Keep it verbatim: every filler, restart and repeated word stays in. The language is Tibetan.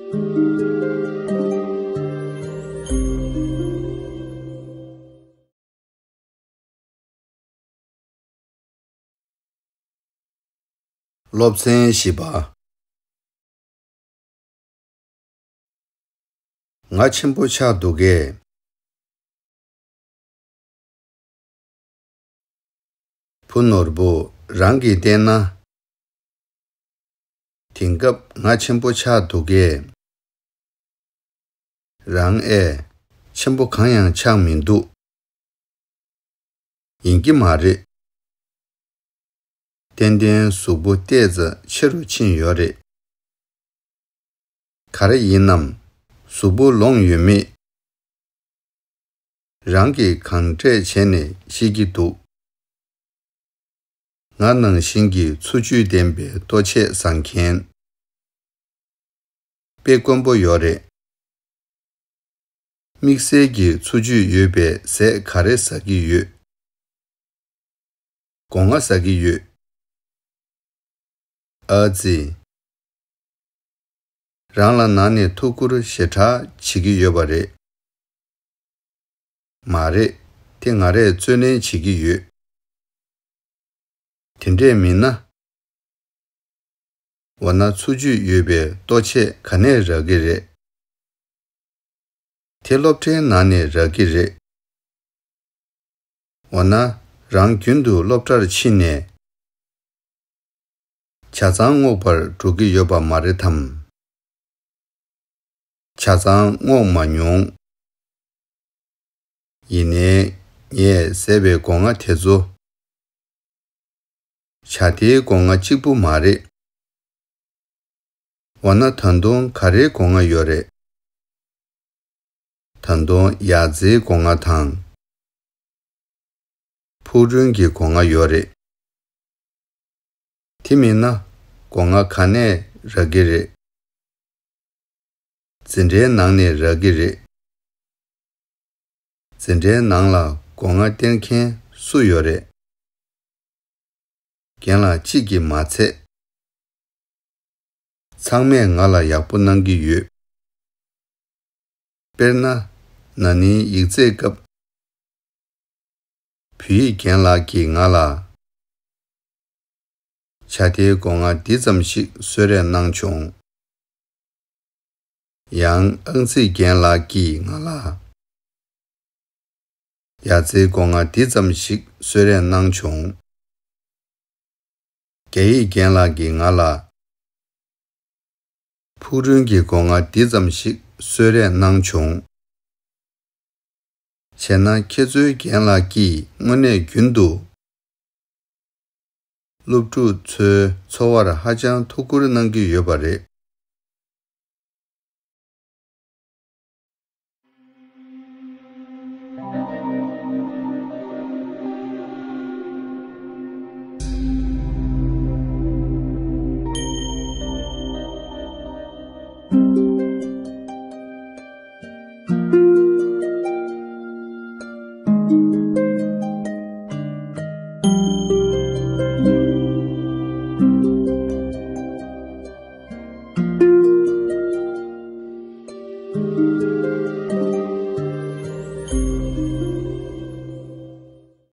སློབ་ཚན་བཞི་པ། ང་ཆེན་པོ་ཆགས་འདུག་གས། བུ་ནོར་བུ། རང་གིས་བལྟས་ན། དེང་སྐབས་ང་ཆེན་པོ་ཆགས་འདུག་གས། རང་ཨེ། ཆེན་པོ་གང་ཡང་ཆགས་མི་འདུག་ཡིན་གྱི་མ་རེད། ཏན་ཏན་གཟུགས་པོ་ཏོག་ཙམ་ཆེ་རུ་ཕྱིན་ཡོད་རེད། ག་རེ་ཡིན་ནམ། གཟུགས་པོ་ལོང་ཡོད་མེད། རང་གིས་གང་འདྲས་བྱས་ནས་ཤེས་ཀྱི་འདུག་ང་ནང་བཞིན་གྱི་འཚོ་བཅུད་ལྡན་པའི་ལྟོ་ཆས་བཟའ་མཁན། དཔེ་དཀོན་པོ་ཡོད་རེད། དམིགས་བསལ་གྱི་འཚོ་བཅུད་ཡོད་པའི་ཟས་ག་རེ་ཟ་གི་ཡོད། སྒོ་ང་ཟ་གི་ཡོད། ཨ་ཙི། རང་ལ་ནང་ནས་ཐུགས་ཁུར་ཞེ་དྲག་བྱེད་ཀྱི་ཡོད་པ་རེད། མ་རེད། དེ་ང་རས་རྩོད་ལེན་བྱེད་ཀྱི་ཡོད། དེ་འདྲས་མིན་ན། འོ་ན་འཚོ་བཅུད་ཡོད་པའི་ལྟོ་ཆས་ག་ནས་རག་གི་རེད། དེ་སློབ་གྲྭའི་ནང་ནས་རག་གི་རེད། འོ་ན་རང་རྒྱུན་དུ་སློབ་གྲྭར་ཕྱིན་ནས། ཇ་ཚང་བསྔོག་པར་འགྲོ་གི་ཡོད་པ་མ་རེད་དམ། ཇ་ཚང་བསྔོག་མ་མྱོང་། ཡིན་ནའི་ངས་བཟས་པའི་སྒོ་ང་དེ་ཚོ། ཇ་དེའི་སྒོ་ང་གཅིག་པུ་མ་རེད། འོ་ན་ད་དུང་ག་རེའི་སྒོ་ང་ཡོད་རེད། ད་དུང་ཡ་རྩེའི་སྒོ་ང་དང་། ཕུག་རོན་གྱི་སྒོ་ང་ཡོད་རེད། དེ་མིན་ན་སྒོ་ང་ག་ནས་རག་གི་རེད། འཛིན་གྲྭའི་ནང་ནས་རག་གི་རེད། འཛིན་གྲྭའི་ནང་ལ་སྒོ་ང་སྟེར་མཁན་སུ་ཡོད་རེད། རྒན་ལགས་གཅིག་གིས་མ་ཚད། ཚང་མས་ང་ལ་ཡག་པོ་གནང་གི་ཡོད། དཔེར་ན། ན་ནིང་ཡིག་ཚད་སྐབས། བོད་ཡིག་རྒན་ལགས་ཀྱིས་ང་ལ། ཇ་དེའི་སྒོ་ང་འདི་ཙམ་ཞིག་གསོལ་རས་གནང་བྱུང་། ཡང་ཨང་རྩིས་རྒན་ལགས་ཀྱིས་ང་ལ། ཡ་རྩེའི་སྒོ་ང་འདི་ཙམ་ཞིག་གསོལ་རས་གནང་བྱུང་། རྒྱ་ཡིག་རྒན་ལགས་ཀྱིས་ང་ལ། ཕུག་རོན་གྱི་སྒོ་ང་འདི་ཙམ་ཞིག་གསོལ་རས་གནང་བྱུང་། བྱས་ན་ཁྱེད་ཚོའི་རྒན་ལགས་ཀྱིས་དངོས་གནས་རྒྱུན་དུ། སློབ་ཕྲུག་ཚོའི་འཚོ་བར་ཧ་ཅང་ཐུགས་ཁུར་གནང་གི་ཡོད་པ་རེད།